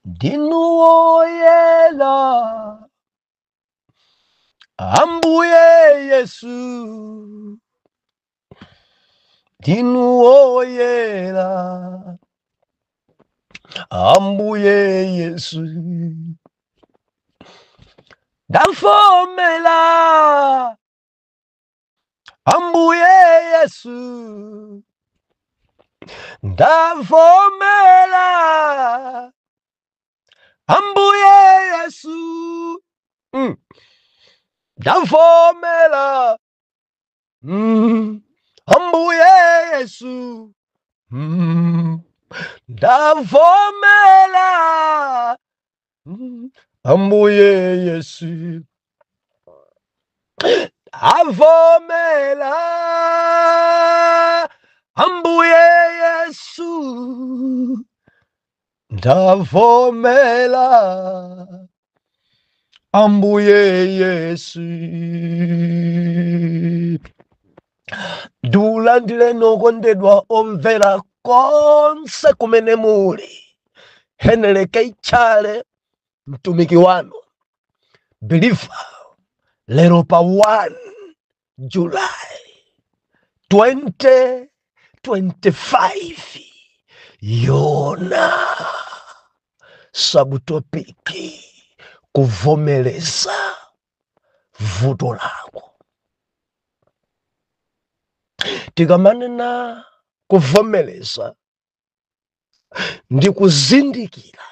Ndinu woyera, Ambuye Yesu. Ndinu woyera, Ambuye Yesu. Ndavomera, Ambuye Yesu. Ndavomera, Ambuye Yesu. Ndavomera, Ambuye Yesu. Ndavomera, Ambuye Yesu. Ndavomera, Ambuye Yesu. Ndavomera, Ambuye Yesu. Ndiulandireni okondedwa omvera konse kumene muli. Henry K. Chale, mtumiki wanu believer, lero pa 1 July 2025, Yona subtopic kuvomereza vuto lako. Tikamanena kuvomereza ndi kuzindikira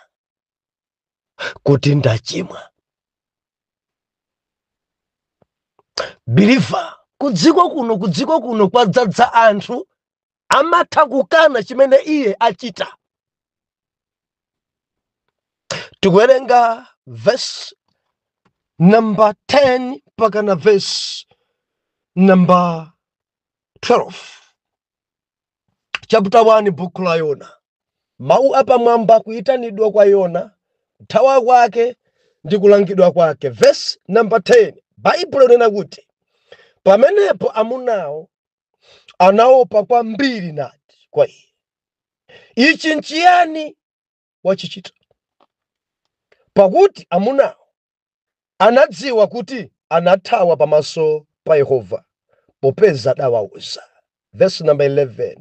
kuti ndachimwa. Believer, kudziko kuno kwadzadza anthu amatha kukana chimene iye achita. Tikuwerenga verse number 10 mpaka na verse number 12, chapter 1 buku la Yona. Mawu apamwamba, kuyitanidwa kwa Yona, kuthawa kwake ndi kulangidwa kwake. Verse number 10, Baibulo linena kuti pamenepo amunawo anaopa kwambiri nati kwa iye, ichi nchiyani wachichita? Pakuti amunawo anadziwa kuti anathawa pamaso pa Yehova, popeza adawauza. Verse number 11,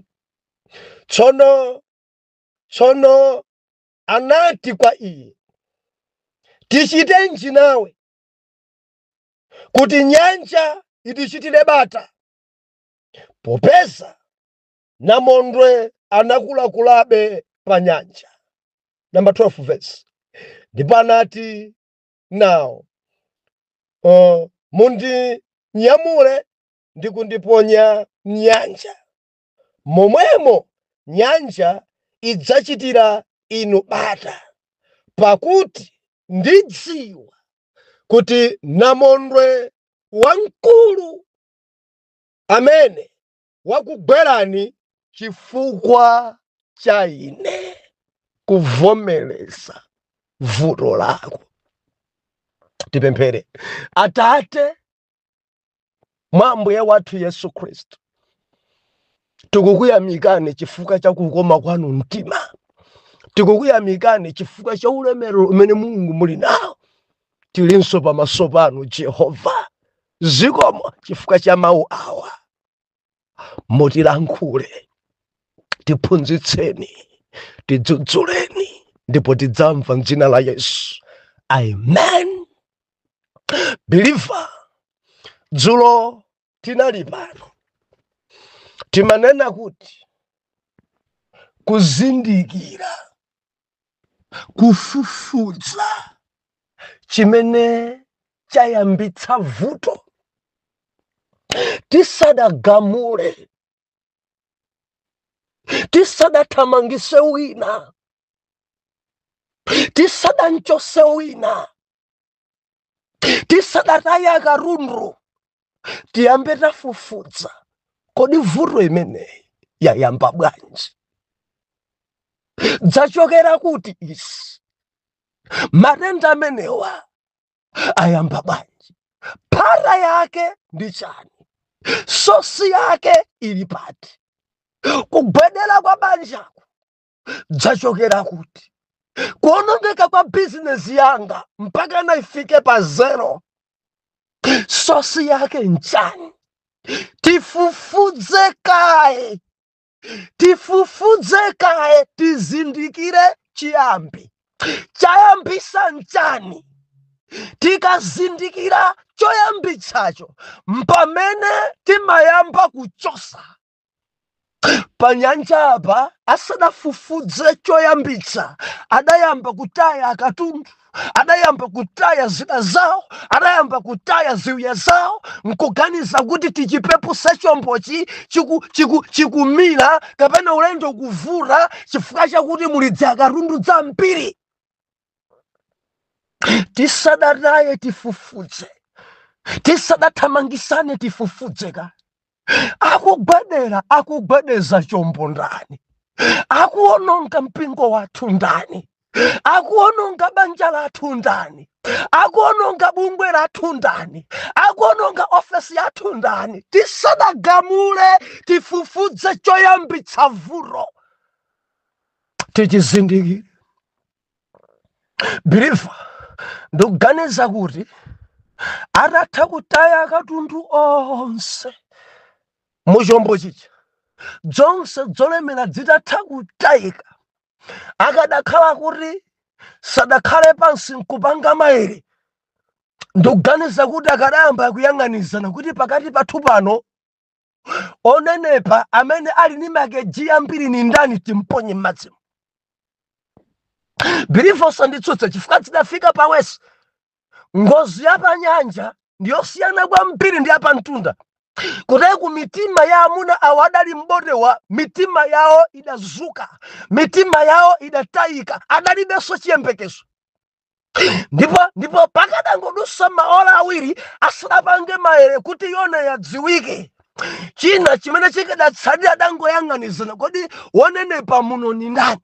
tsono anati kwa iye, tichitenji nawe kuti nyanja itichitire bata? Popeza namondwe anakulakulabe pa nyanja. Number 12 verse, ndipo anati nawo, mundinyamule ndi kundiponya mnyanja, momwemo nyanja idzachitira inu bata, pakuti ndidziwa kuti namondwe wamkulu amene wakugwerani chifukwa cha ine. Kuvomereza vuto lako. Tipemphere. Atate mwa Ambuye wathu Yesu Khristu, tikukuyamikani chifukwa cha kukoma kwanu mtima, tikukuyamikani chifukwa cha ulemerero umene Mulungu muli nawo. Tilinso pamaso panu Jehova, zikomo chifukwa cha mawu awa. Mutilankhule, tiphunzitseni, tidzudzuleni, ndipo tidzamva m'dzina la Yesu, amen. Believer, dzulo tinali pano timanena kuti kuzindikira, kufufuza chimene chayambitsa vuto tisadagamule, tisadathamangise wina, tisadanchose wina, tisadataya katundu, tiyambe tafufuza, kodi vuto imeneyi yayamba bwanji? Dzachokera kuti isi? Matenda amenewa ayamba bwanji? Phata yake ndi chani? Source yake ili pati? Kugwedera kwa banjako dzachokera kuti? Kuonongeka kwa bizinesi yanga mpaka naifike pa zero, source yake nchani? Tifufudze kaye, tifufudze kaye, tizindikire chiyambi chayambisa nchani. Tikazindikira choyambitsacho, mpamene timayamba kuchosa pa nyanja apa. Asadafufudze choyambitsa, adayamba kutaya akatundu, adayamba kutaya zida zawo, adayamba kutaya ziwiya zawo, nkuganiza kuti tichipepuse chombochi chikumira kapena ulendo kuvura chifukwa chakuti muli dzakatundu dzambiri. Tisadataye tifufudze, tisadathamangisane tifufudze ka akugwedera, akugwedeza chombo ndani? Akuononga mpingo wathu ndani? Akuononga banja lathu ndani? Akuononga bungwe lathu ndani? Akuononga ofesi yathu ndani? Tisadagamule tifufudze choyambitsa vuto, tichizindikire. Believer, ndikuganiza kuti atatha kutaya katundu onse muchombo chicha, zonse zolemera zitatha kutayika, akadakhala kuti sadakhale pansi nkupanga maere, ndikuganiza kuti akadayamba kuyang'anizana kuti pakati pathu pano onenepa amene ali ndi ma kg ambiri ni ndani, timponye m'madzimo. Believer, usanditsutse, chifukwa zidafika pa worse. Ngozi ya panyanja ndiyosiyana kwambiri ndi yapamtunda. Kuteku mitima ya amuna awo adali m'botewa, mitima yawo idazuka, mitima yawo idatayika, adalibenso chiyembekezo. Ndipo pakadangodusa maola 2 asadapange maere kuti Yona yadziwike, china chimene chikadatsatira adangoyang'anizana, kodi wonenepa muno ni ndani?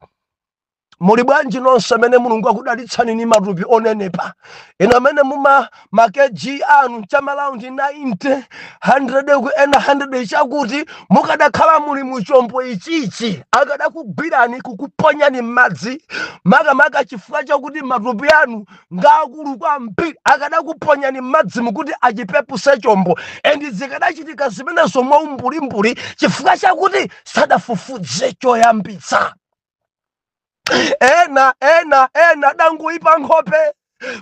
Muli bwanji nonse amene Mulungu akudalitsani ni matupi onenepa? Ino amene muma ma kg anu chama round 90, 100, ku ena 100, chakuti mukadakhala muli muchombo ichichi, akadakugwirani kukuponyani m'madzi, makamaka chifukwa chakuti matupi anu ngaakulu kwambiri, akadakuponyani m'madzi mukuti achipepuse chombo. And zikadachitika zimenezo mwaumbulimbuli chifukwa chakuti sadafufudze choyambitsa. Ena dangoipa nkhope,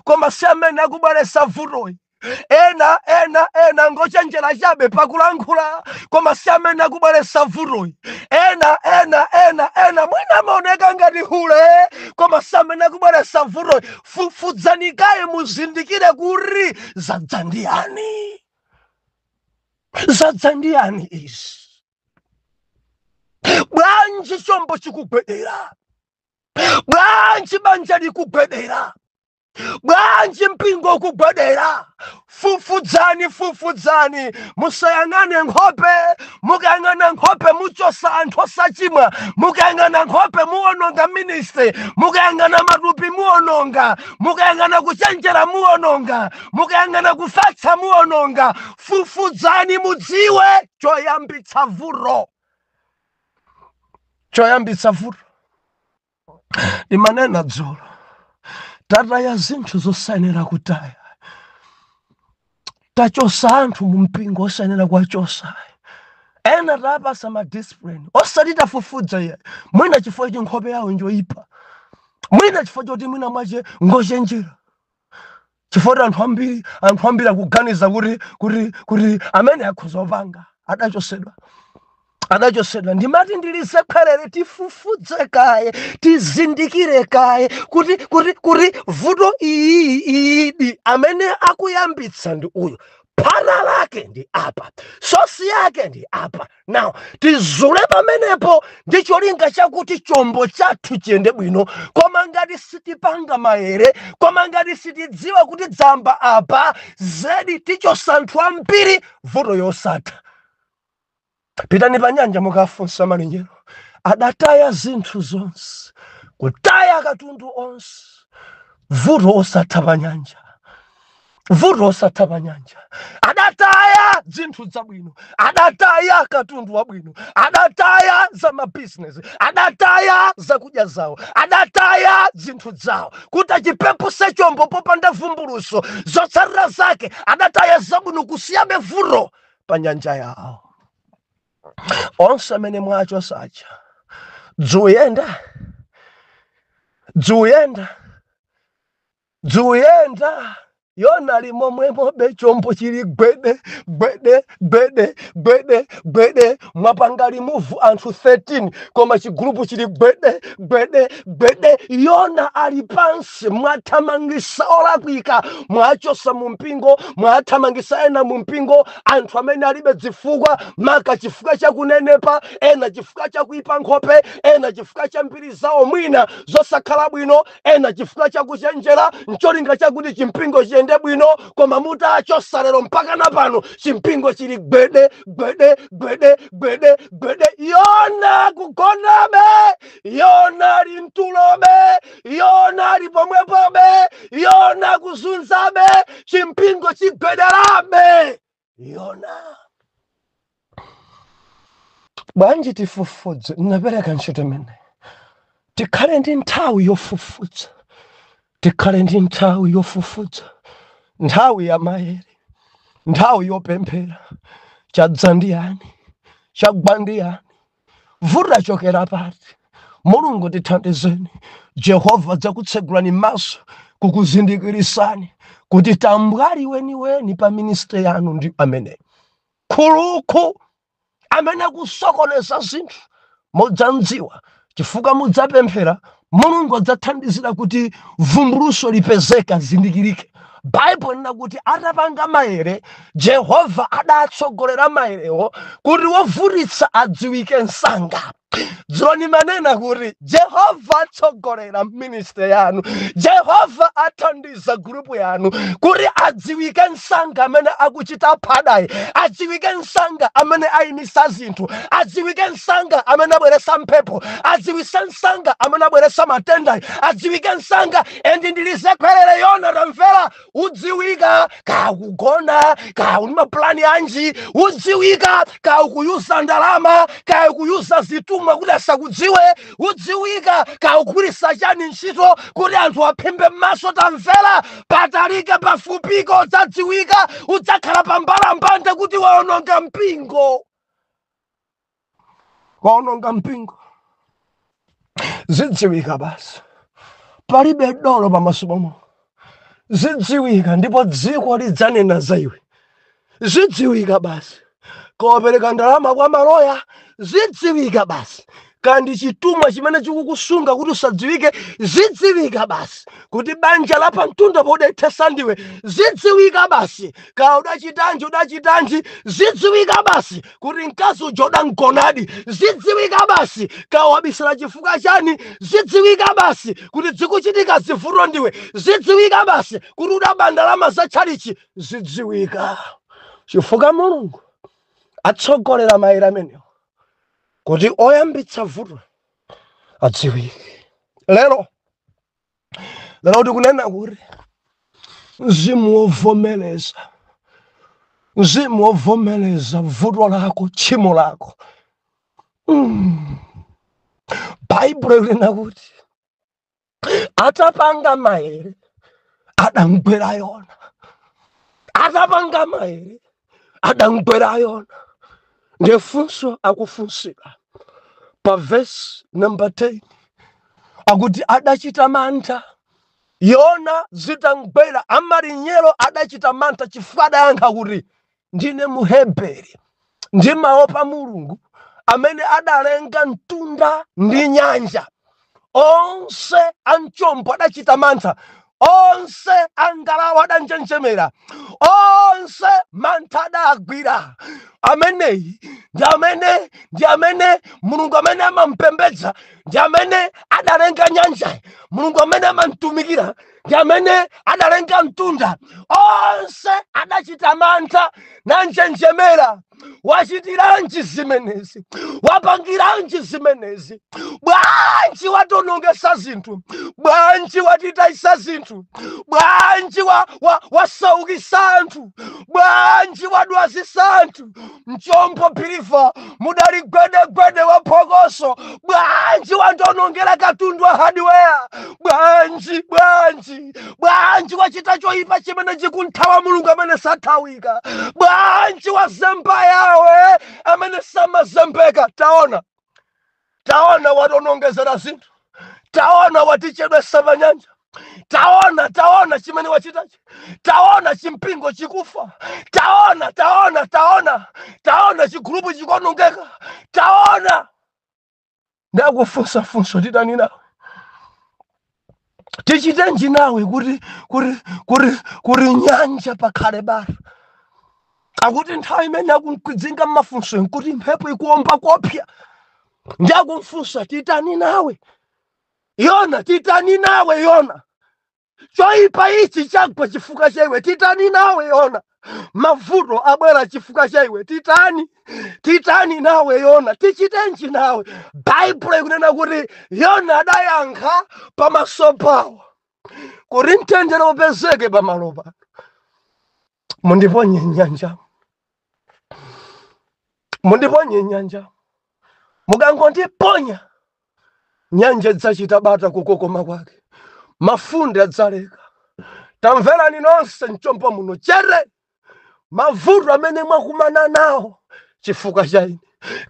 koma si amene akubweretsa vutoyi. Ena ngochenjera chabe pakulankhula, koma si amene akubweretsa vutoyi. Ena mwina amaoneka ngati hule, koma si amene akubweretsa vutoyi. Fufudzanikaye, muzindikire kuti zadza ndiyani, zadza ndiyani izi. Bwanji chombo chikugwedera? Bwanji banja likugwedera? Bwanji mpingo ukugwedera? Fufudzani, fufudzani, musayang'ane nkhope. Mukayang'ana nkhope muchosa anthu osachimwa, mukayang'ana nkhope muwononga ministry, mukayang'ana matupi muwononga, mukayang'ana kuchenjera muwononga, mukayang'ana kufatsa muwononga. Fufudzani mudziwe choyambitsa vuto, choyambitsa vuto. Ndimanena dzulo, tataya zinthu zosayenera kutaya, tachosa anthu mu mpingo osayenera kuwachosa, ena tapasa ma discipline osati tafufudza iye, mwina chifukwa choti nkhope yawo njoyipa, mwina chifukwa choti mwina mwache ngochenjera, chifukwa kuti anthu ambiri akuganiza kuti amene akhoza opanga adachosedwa, adachosedwa. Ndimati ndilize khwerere, tifufudze kaye, tizindikire kaye kuti vuto iyi iyidi amene akuyambitsa ndi uyu, phata lake ndi apa, source yake ndi apa. Now tizule pamenepo ndi cholinga chakuti chombo chathu chiyende bwino. Koma ngati sitipanga maere, koma ngati sitidziwa kuti dzamba apa, zedi tichosa anthu ambiri, vuto yosatha. Pitani pa nyanja mukafunsa malinyero, adataya zinthu zonse, kutaya katundu onse, vuto osatha pa nyanja. Vuto osatha pa nyanja. Adataya zinthu zabwino, adataya katundu wabwino, adataya za mabizinesi, adataya zakudya zawo, adataya zinthu zawo kuti achipepuse chombo popanda vumbuluso. Zotsatira zake adataya zabwino, kusiyabe vuto pa nyanja yawo. Onse amene mwacho sacha dzuyenda, dzuyenda, dzuyenda. Yona limomwemobe, chombo chili gwede gwede gwede gwede gwede. Mwapanga remove anthu 13, koma chigulupu chili gwede gwede gwede. Yona ali pansi. Mwathamangisa olakwika, mwachosa mu mpingo, mwathamangisa ena mu mpingo, anthu amene alibe zifukwa, maka chifukwa chakunenepa, ena chifukwa chakuipa nkhope, ena chifukwa cha mbiri zawo mwina zosakhala bwino, ena chifukwa chakuchenjera, ncholinga chakuti chimpingo chiyende bwino. Koma mutachosa lero, mpaka na pano chimpingo chili gwede gwede gwede gwede gwede. Yona kugonabe, Yona ali mtulobe, Yona ali pomwepobe, Yona kuzunzabe, chimpingo chigwederabe. Yona bwanji? Tifufudze. Napereka ntchito imene tikhale ndi nthawi yofufudza, tikhale ndi nthawi yofufudza, nthawi ya mayere, nthawi yopemphera. Chadza ndi yani? Chagwa ndi yani? Vuto lachokera pati? Mulungu tithandizeni. Jehova adzakutsegulani maso, kukuzindikirisani kuti tambwali weniweni pa ministry yanu ndi amene khulukhu amene akusokoneza zinthu. Mudzamdziwa chifukwa mudzapemphera. Mulungu adzathandizira kuti vumbuluso lipezeka, zindikirike. Baibulo lina kuti atapanga maere, Jehova adatsogolera maerewo kuti wovutitsa adziwike msanga. Dzulo manena kuti Jehova atsogolera ministry yanu, Jehova athandiza gurupu yanu kuti adziwike msanga amene akuchita phadayi, adziwike msanga amene ayimisa zinthu, adziwike msanga amene abweresa mphepo, adziwike msanga amene abweresa matendayi, adziwike msanga. And ndilizekhwerere Yona, tamvera, udziwika kakugona, ka uli mapulani anji, udziwika ka ukuyuza ndalama, ka ukuyuza zitumwa kuti asakudziwe, udziwika ka ukugwiritsa chani ntchito kuti anthu aphimbe m'maso. Tamvera, patalike pafupiko udzadziwika, udzakhala pambalambanda kuti waononga mpingo, waononga mpingo. Zidziwika basi, palibe dolo pamaso pa. Zidziwika, ndipo dziko lidzanena za iwe. Zidziwika basi kawapereka ndalama kwa maloya, zidziwika basi kandi chitumwa chimene chikukusunga kuti usadziwike, zidziwika basi kuti banja la pamtunda podethesa ndiwe, zidziwika basi ka udachitanji, udachitanji, zidziwika basi kuti mkazi uja udamgonadi, zidziwika basi ka wabisala chifukwa chani, zidziwika basi kuti zikuchitika zivuto ndiwe, zidziwika basi kuti udaba ndalama za tchalichi. Zidziwika chifukwa Mulungu atsogolera maere amenewo kuti oyambitsa vuto adziwike. Lero, lero tikunena kuti mzimu wovomereza, mzimu wovomereza vuto lako, tchimo lako. Baibulo linena kuti atapanga maere adamgwera Yona. Atapanga maere adamgwera Yona. Ndifunso akufunsira pa verse number 10, akuti adachita mantha Yona zitamgwera. Amalinyero adachita mantha chifukwa adayankha kuti, "Ndine Muheberi, ndimaopa Mulungu amene adalenga mtunda ndi nyanja." Onse amchombo adachita mantha, onse angalawa adanjenjemera, onse mantha adagwira. Ameneyi ndi amene Mulungu amene amampembedza. Ndi amene adalenga nyanja. Mulungu amene amamtumikira ndi amene adalenga mtunda. Onse adachita mantha nanjenjemera. Wachitiranji zimenezi? Wapangiranji zimenezi? Bwanji watonongesa zinthu? Bwanji watitayisa zinthu? Bwanji wasaukisa anthu? Bwanji wadwazisa anthu? Mchombo believer mudali gwedegwede wa phokoso. Bwanji wandonongera katundu wa hardware? Bwanji, bwanji, bwanji wachita choyipa chimene chikunthawa Mulungu amene sathawika? Bwanji wazemba yawe amene samazembeka? Taona, taona watonongezera zinthu. Taona watichedwesa pa nyanja. Taona, taona chimene wachitachi. Taona chimpingo chikufa. Taona, taona, taona, taona chigulupu chikonongeka. Taona. Ndakufunsa funso, titani nawe? Tichitenji nawe kuti nyanja pakhale bata? Akuti nthawi imene akunkudzinga mmafunso nkuti mphepo ikuomba kopya. Ndiakumfunsa, titani nawe Yona? Titani nawe Yona? Choyipa ichi chagwa chifukwa cha iwe. Titani nawe Yona? Mavuto abwera chifukwa cha iwe. Titani, titani nawe Yona? Tichitenji nawe? Baibulo ikunena kuti Yona adayankha pamaso pawo kuti mtendere upezeke pamalo pano, mundiponye nyanja, mundiponye nyanja. Mukangondiponya, nyanja idzachita bata kukokoma kwake, mafunde adzaleka. Tamverani nonse mchombo muno, chere mavuto amene mwakumana nawo chifukwa cha ine,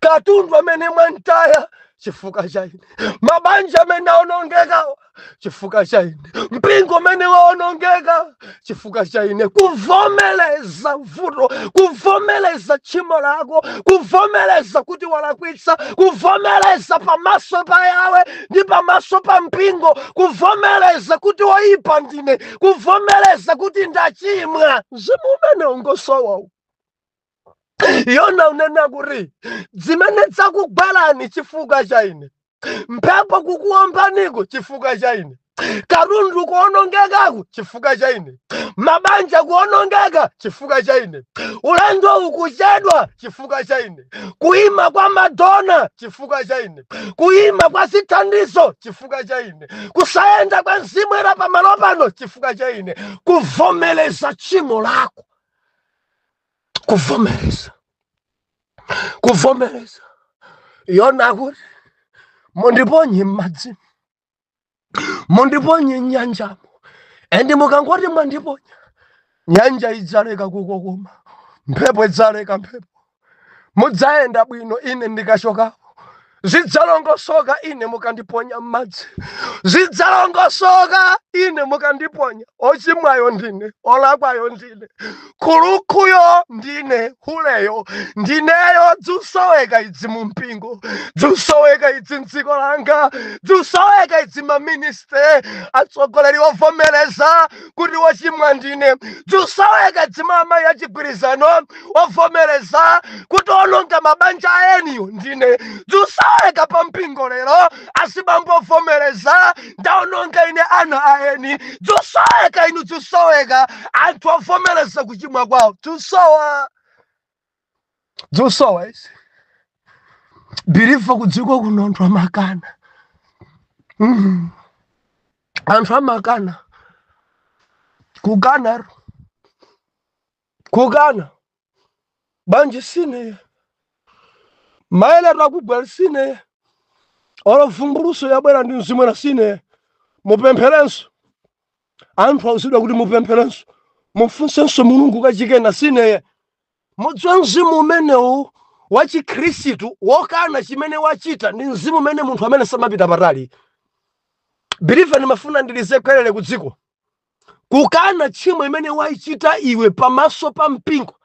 katundu amene mwantaya chifukwa cha ine, mabanja amene aonongeka chifukwa cha ine, mpingo amene waonongeka chifukwa cha ine. Kuvomeleza vuto, kuvomeleza tchimo lako, kuvomeleza kuti walakwitsa, kuvomeleza pamaso pa Yawe ndi pamaso pa mpingo, kuvomeleza kuti woyipa ndine, kuvomeleza kuti ndachimwa. Mzimu umene ungosowa. Yona unena kuti zimene dzakugwalani chifukwa cha ine, mphepo kukuombaniko chifukwa cha ine, katundu kuonongekaku chifukwa cha ine, mabanja kuonongeka chifukwa cha ine, ulendo ukuchedwa chifukwa cha ine, kuima kwa madona chifukwa cha ine, kuima kwa zithandizo chifukwa cha ine, kusayenda kwa mzimu era pamalo pano chifukwa cha ine. Kuvomeleza tchimo lako, kuvomeleza, kuvomeleza. Yona akuti mundiponye m'madzi, mundiponye m'nyanjamo, and mukangoti mwandiponya, nyanja idzaleka kukokoma, mphepo idzaleka mphepo, mudzayenda bwino ine ndikachokapo. Zidzalongosoka ine mukandiponya m'madzi, zidzalongosoka ine mukandiponya. Ochimwayo ndine, olakwayo ndine, khulukhuyo ndine, huleyo ndineyo. Dzusoweka idzi mu mpingo, dzusoweka idzi mdziko langa, dzusoweka idzi maminister, atsogoleri ovomereza kuti wochimwa ndine. Dzusoweka idzi maamayi achigwirizano ovomereza kuti ononga mabanja aeniyo ndine. Dzusoweka pa mpingo lero azibambo ovomereza ndaononga ine ana aeni. Dzusoweka inu, dzusoweka anthu ovomereza kuchimwa kwawo. Dzusowa, dzusowa izi believer. Kudziko kuno anthu amakana. Anthu amakana, kukana, kukana. Bwanji sine maeleto akugwera sine, olo vumbuluso yabwera ndi mzimu ena sine. Mupempherenso. Anthu auzidwa kuti mupempherenso, mufunsenso Mulungu kachikena, sineye. Mudziwe mzimu umenewu wa Chikhristu wokana chimene wachita ndi mzimu umene munthu amene samapita patali. Believer, ndimafuna ndilize kwerere ku dziko. Kukana tchimo imene wayichita iwe pamaso pa mpingo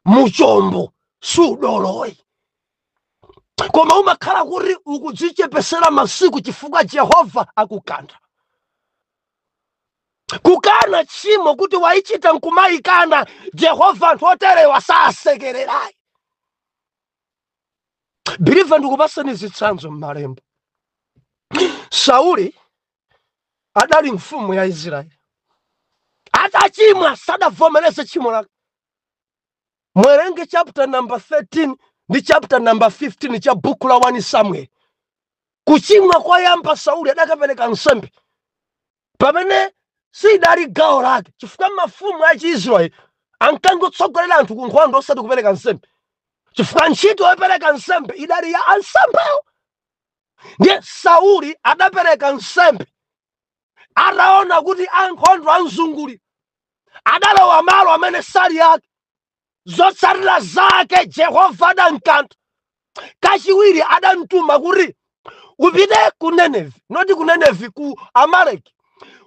muchombo sudoloyi, koma umakhala kuti ukudzichepesera masiku chifukwa Jehova akukantha. Kukana tchimo kuti wayichita nkumayikana, Jehova anthu oterewa sasekererayi. Believer, ndikupasani zitsanzo m'malemba. Sauli adali mfumu ya Israeli. Atachimwa sadavomereze tchimo lake. Mwerenge chapter number 13 ndi chapter number 15 cha buku la 1 Samuel. Kuchimwa kwayamba, Sauli adakapereka nsembe pamene sidali gawo lake, chifukwa mafumu a Chiisraeli ankangotsogolera anthu ku nkhondo, osati kupereka nsembe, chifukwa ntchito yopereka nsembe idali ya ansembewo. Ndiye Sauli adapereka nsembe ataona kuti ankhondo amzungulira, adalowa malo amene sali ake. Zotsatira zake, Jehova adamkantha. Kachiwiri adamtuma kuti upite ku Nenevi, not ku Nenevi, ku Amaleki,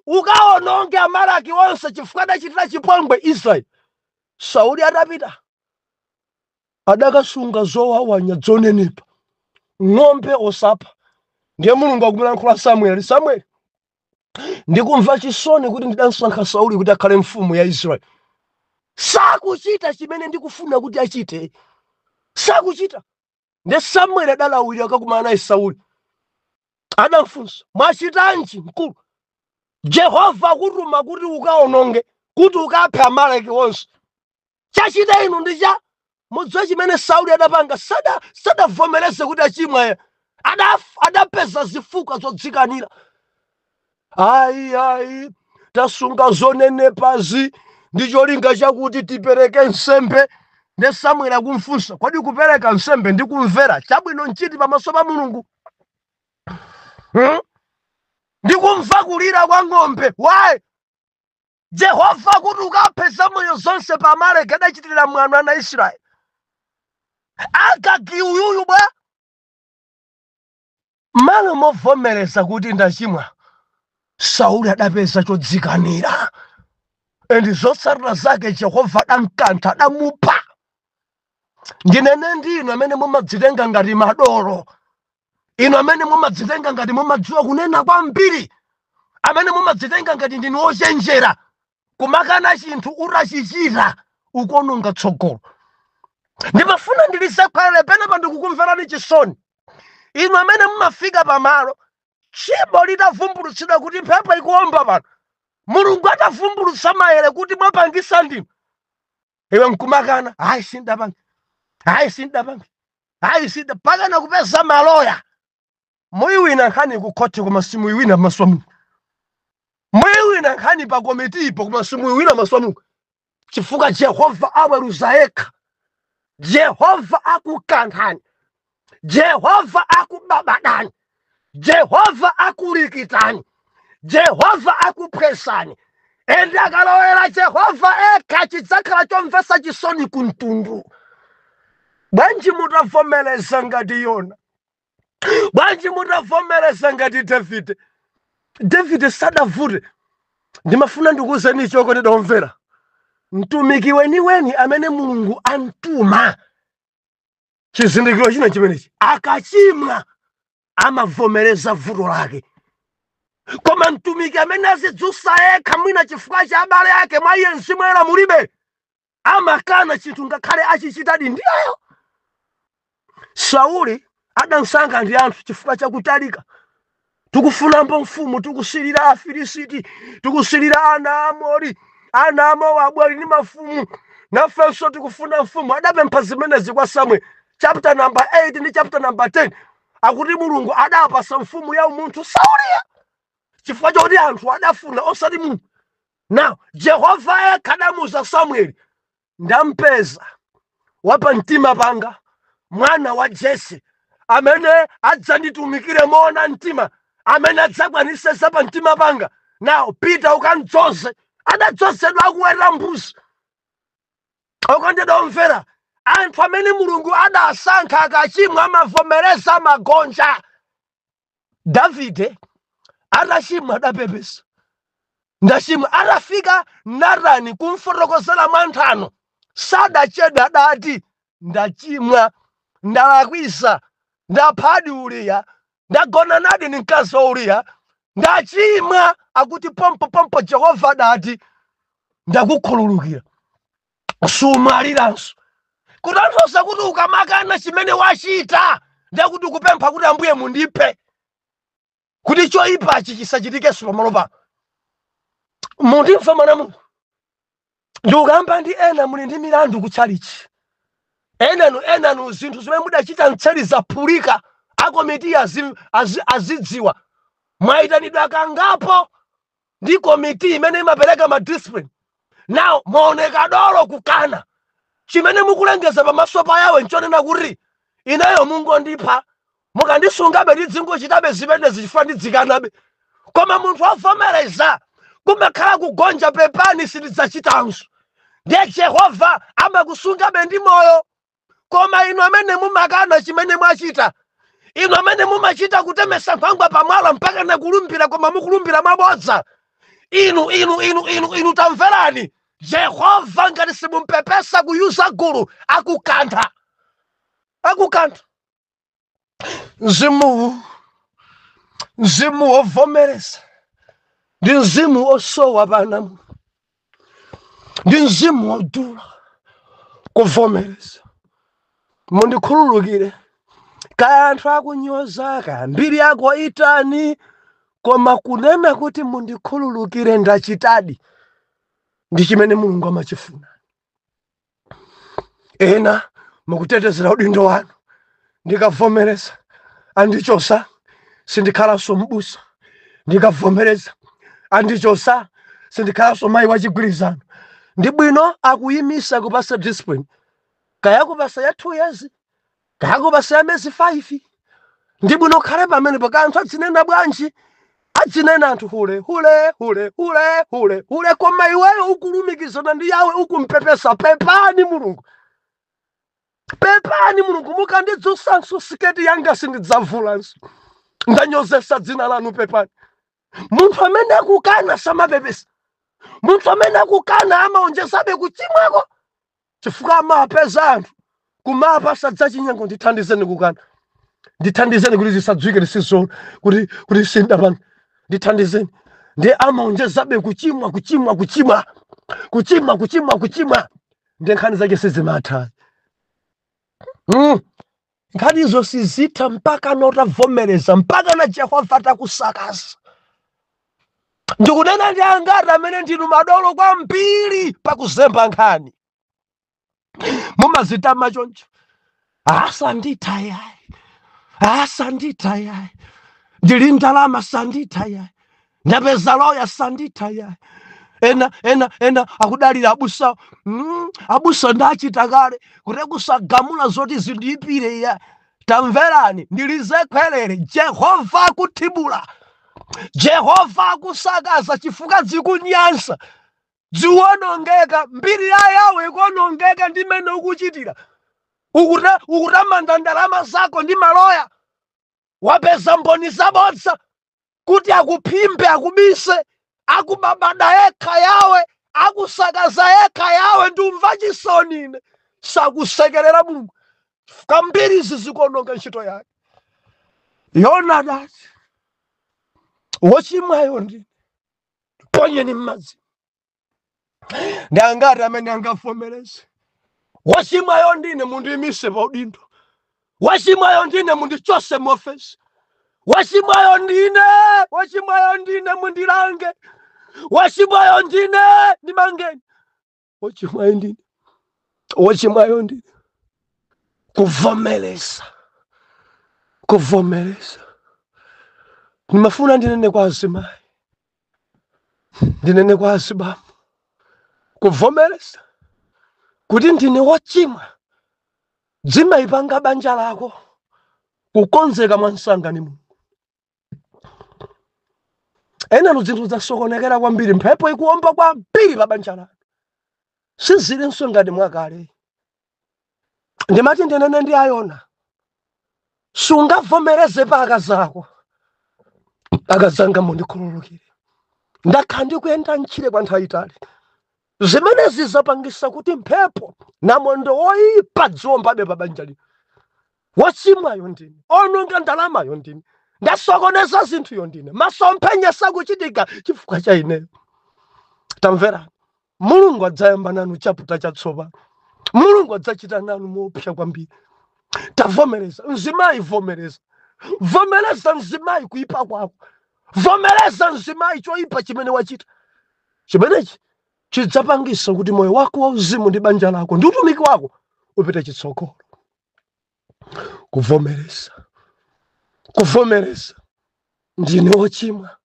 ukaononge Amaleki onse chifukwa adachitira chipongwe Israeli. Sauli adapita, adakasunga zowawanya zonenepa, ng'ombe osapha. Ndiye Mulungu akumulankhula Samueli, "Samueli, ndikumva chisoni kuti ndidasankha Sauli kuti akhale mfumu ya Israeli. Sakuchita chimene ndikufuna kuti achite, sakuchita." Ndiye Samueli adalawira akakumana naye Sauli. Adamfunsa, "Mwachitanji mkulu? Jehova akutuma kuti ukaononge, kuti ukaphe Amaleki onse. Chachita inu ndi cha?" Mudziwe chimene Sauli adapanga? Sadavomereze kuti achimwa. Adapeza zifukwa zodzikanira. "Ayi, ayi, tasunga zonenepazi ndi cholinga chakuti tipereke nsembe." Ndi Samueli akumfunsa, "Kodi kupereka nsembe ndi kumvera, chabwino nchiti pamaso pa Mulungu, Ndikumva kulira kwa ng'ombe. Why? Jehova kuti ukaphe zamoyo zonse pa Amaleki, adachitira mwano ana Israeli. Agagi uyuyu bwa?" Malo movomereza kuti ndachimwa, Sauli adapeza chodzikanira, and zotsatira zake Jehova adamkantha, adamupha. Ndinene ndi inu amene mumadzitenga ngati madolo, inu amene mumadzitenga ngati mumadziwa kunena kwambiri, amene mumadzitenga ngati ndinu ochenjera, kumakana chinthu utachichita, ukuononga tsogolo. Ndimafuna ndilisekhwelere pena ndikukumverani chisoni inu amene mumafika pamalo tchimo litavumbulutsidwa kuti mphepo ikuwomba pano, Mulungu atavumbulutsa maere kuti mwapangisa ndinu, iwe nkumakana, "Ayi, sindapange, ayi, sindapange, ayi, sinda," pakana kupeza maloya. Muyiwina nkhani ku khoti, koma simuyiwina maso a Mulungu. Muyiwina nkhani pa komitipo, koma simuyiwina maso a Mulungu, chifukwa Jehova aweruza yekha. Jehova akukanthani, Jehova akubabadani, Jehova akulikitani, Jehova akuphwesani. And akalowera Jehova ekha, chidzakhala chomvetsa chisoni ku mtundu. Bwanji mutavomereza ngati Yona? Bwanji mutavomereza ngati Davide? Davide sadavute. Ndimafuna ndikuwuzeni choko, ndidomvera mtumiki weniweni amene Mulungu antuma, chizindikiro china chimenechi: akachimwa amavomereza vuto lake. Koma mtumiki amene azidzutsa yekha, mwina chifukwa cha abale ake, mwa iye mzimu woyera mulibe, amakana chinthu ngakhale achichitadi ndiyeyo. Sauli adamsankha ndi anthu chifukwa chakutalika. "Tikufunambo mfumu, tikusilira Afilisiti, tikusilira ana Amori, ana Amowabu ali ndi mafumu, nafenso tikufuna mfumu." Adapempha zimenezi kwa Samuel chapter number 8 ndi chapter number 10. Akuti Mulungu adapasa mfumu ya umunthu Sauliya chifukwa choti anthu adafuna, osati Mulungu. Now Jehova yekha adamuuza Samueli, "Ndampeza wapa mtima panga, mwana wa Jese, amene adzanditumikire moona mtima, amene adzakwanise za pa mtima panga. Now pita ukamdzoze." Adadzozedwa akuweta mbuzi. Okondedwa omvera, anthu amene Mulungu adasankha akachimwa amavomereza, amagonja. Davide atachimwa adapepesa, "Ndachimwa." Atafika Natani kumfotokozera mwanthano, sadachedwa, adati, "Ndachimwa, ndalakwisa, ndaphadi Uriya, ndagona nadi ni mkazi wa Uriya, ndachimwa." Akuti pompo pompo Jehova adati, "Ndakukhululukira, sumwaliranso." Kutanthauza kuti ukamakana chimene wachita, ndakuti ukupempha kuti, "Ambuye, mundiphe." Kuti choyipachi chisachitikenso pamalo pano. Mundimva mwana Mulungu, ndikukamba ndi ena muli ndi milandu kutchalichi. Enanu zinthu zimene mudachita mtseri zaphulika, akomiti azidziwa. Mwayitanidwa kangapo ndi komiti imene imapereka ma discipline. Now mwaoneka dolo kukana. Chimene mukulengeza pamaso pa Yawe nchonena kuti ineyo mungondipha, mukandisungabe ndidzingochitabe zimenezi chifukwa ndidzikanabe. Koma munthu avomereza kumakhala kugonja, pepani, sindidzachitanso. Ndiye Jehova amakusungabe ndi moyo. Koma inu amene mumakana chimene mwachita, inu amene mumachita kutemesa nkhwangwa pamwala mpaka nakulumbira, koma mukulumbira mwabodza, inu inu inu inu inu tamverani, Jehova ngati simumpepesa kuyuza gulu akukantha, akukantha. Mzimu wovomereza ndi mzimu osowa pana, ndi mzimu wodula kuvomereza. Mundikhululukire, kaya anthu akunyoza, kaya mbiri yako itani, koma kunena kuti mundikhululukire ndachitadi ndi chimene Mulungu amachifuna. Ena mukutetezera udindo wanu, ndikavomereza andichosa, sindikhalanso mbusa. Ndikavomereza andichosa, sindikhalanso mayi wachigwirizano. Ndi bwino akuyimisa kupasa discipline, kaya kupasa ya 2 years, kaya kupasa ya miyezi 5, ndi bwino khale pamene paka. Anthu adzinena bwanji? Adzinena anthu hule hule hule hule hule hule, koma iweyo ukulumikizana ndi Yawe, ukumpepesa, pepani Mulungu, pepani Mulungu, mukandidzutsanso siketi yanga sindidzavulanso, ndanyozesa dzina lanu, pepani. Munthu amene akukana samapepesa. Munthu amene akukana amaonjezabe kuchimwako, chifukwa amapeza anthu kumapasa dzachinyengo. Ndithandizeni kukana, ndithandizeni kuti zisadziwike lisizo kuti sindapanga, ndithandizeni. Ndi amaonjezabe kuchimwa, kuchimwa, kuchimwa, kuchimwa, kuchimwa, kuchimwa. Ndi nkhani zake sizimatha. Nkhanizo sizitha mpaka notavomereza, mpaka na Jehova atakusakaza. Ndikunena ndi angati amene ndinu madolo kwambiri pakuzemba nkhani, mumazitama choncho: asanditha yayi, asanditha yayi, ndili ndalama, sanditha yayi, ndapeza loya, sanditha yayi. Ena akudalira abusa. Abusa ndachita kale kuti kusagamula zoti zindiyipire iya. Tamverani, ndilize khwerere, Jehova akuthibula, Jehova akusakaza, chifukwa zikunyansa, ziwonongeka. Mbiri ya Yawe ikuonongeka ndi mmene ukuchitira. Ukutamanda ndalama zako ndi maloya, wapeza mboni zabodza kuti akuphimbe, akubise, akubabada yekha Yawe, akusakaza yekha Yawe. Ndumva chisoni ine, sakusekerera Mulungu kambiri. Izi zikuononga ntchito yake. Yona adati, wochimwayo ndine, ponyeni m'madzi. Ndi angati amene angavomereze: wochimwayo ndine, mundiyimise pa udindo, wochimwayo ndine, mundichose mu ofesi, wochimwayo ndine, wochimwayo ndine, mundilange, wochimwayo ndine, ndimangeni, wochimwayo ndine, wochimwayo ndine? Kuvomereza, kuvomereza. Ndimafuna ndinene kwa azimayi, ndinene kwa azibambo, kuvomereza kuti ndine wochimwa dzimayipanga banja lako kukonzeka mwansanga ni Mulungu. Enanu zinthu zasokonekera kwambiri, mphepo ikuomba kwambiri pa banja lanu, sizilinso ngati mwakale. Ndimati ndinene ndi ayona, sungavomereze pa akazako: akazanga, mundikhululukire, ndakhala ndikuyenda mtchire kwa nthawi itali, zimenezi zapangisa kuti mphepo namondo woyipa dziwombabe pa banja lino. Wochimwayo ndine, ononga ndalamayo ndine, ndasokoneza zinthuyo ndine, masomphenya sakuchitika chifukwa cha ineyo. Tamverani, Mulungu adzayamba nanu chapter chatsopano, Mulungu adzachita nanu moopsa kwambiri. Tavomereza mzimayi, vomereza, vomereza mzimayi kuipa kwako. Vomereza, mzimayi, choyipa chimene wachita chimenechi chidzapangisa kuti moyo wako wauzimu ndi banja lako ndi utumiki wako upite chitsogolo. Kuvomereza, kuvomereza ndine wochimwa,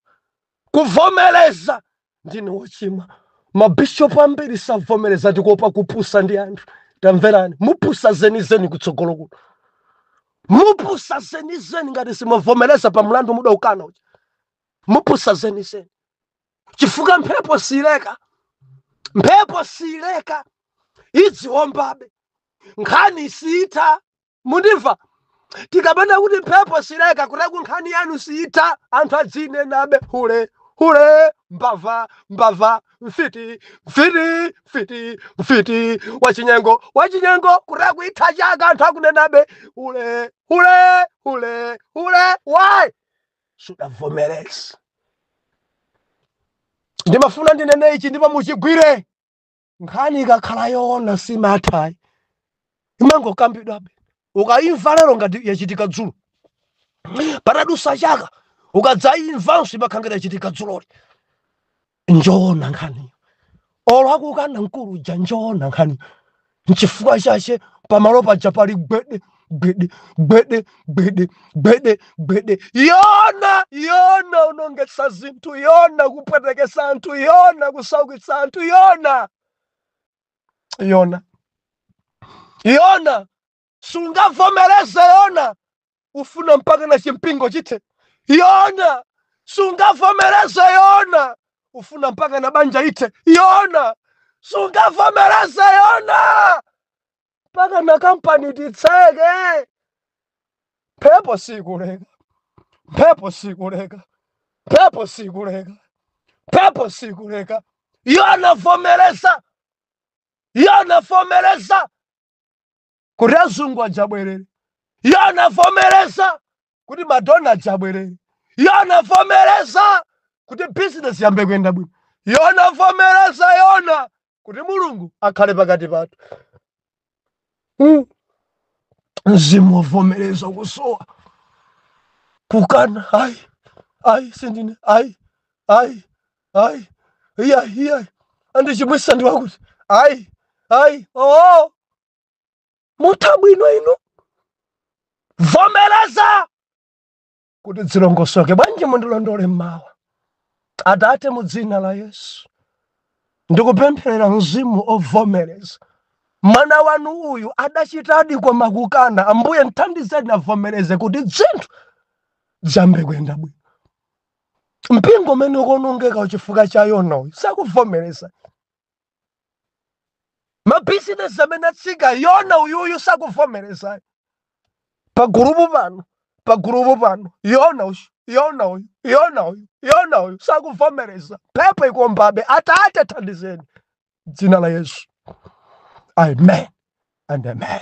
kuvomereza ndine wochimwa. Mabishopu ambiri savomereza, tikuopa kupusa ndi anthu. Tamverani, mupusa zenizeni kutsogolo kuno, mupusa zenizeni ngati simavomereza pa mlandu mudaukana uja. Mupusa zenizeni chifukwa mphepo sileka, mphepo sileka, idziwombabe, nkhani sitha. Mundimva? Tikamena kuti mphepo sileka, kutaku nkhani yanu sitha, anthu adzinenabe hule hule, mbava mbava, mfiti mfiti, mfiti mfiti, wachinyengo wachinyengo. Kutaku itha chaka anthu akunenabe hule hule hule hule. Why? Sudavomereza. Ndimafuna ndinene ichi ndipo muchigwire. Nkhani ikakhala yoona simathayi, imangokambidwabe. Ukayimva lero ngati yachitika dzulo, patadusa chaka ukadzayimvanso imakhala ngati yachitika dzuloli. Njoona nkhaniyo, olo akukana mkulu uja, njoona nkhaniyo. Nchifukwa chache pamalo paja pali gwede gwede gwede gwede gwede gwede. Yona, Yona unongetsa zinthu, Yona kupwetekesa anthu, Yona kusaukitsa anthu. Yona, Yona, Yona, sungavomereze. Yona, ufuna mpaka na chimpingo chithe. Yona, sungavomereze. Yona, ufuna mpaka na banja ithe. Yona, sungavomereze. Yona, mpaka na kampani titseke. Mphepo sikuleka, mphepo sikuleka, mphepo sikuleka, mphepo sikuleka. Yona, vomereza. Yona, vomereza kuti azungu adzabwerere. Yona, vomereza kuti madona adzabwerere. Yona, vomereza kuti bizinesi yambe kuyenda bwino. Yona, vomereza. Yona, kuti Mulungu akhale pakati pathu. Mzimu wovomereza kusowa, kukana. Ayi, ayi, sindine, ayi, ayi, ayi, iyayi, iyayi, andichimwisa ndiwakuti, ayi, ayi. Oo, mutha bwino inu. Vomereza kuti dzilongosoke. Bwanji mundilondole mmawa? Atate, mu dzina la Yesu, ndikupempherera mzimu ovomereza. Mwana wanu uyu adachitadi koma kukana. Ambuye, mthandizeni avomereze kuti zinthu ziyambe kuyenda bwino. Mpingo umene ukuonongeka chifukwa cha Yona uyu sakuvomereza. Mabizinesi amene atsika, Yona uyuyu sakuvomereza. Pagulupu pano, pagulupu pano, Yona uyu, Yona uyu, Yona uyu, Yona uyu sakuvomereza. Mphepo ikuombabe. Atate, thandizeni, dzina la Yesu, amen and amen.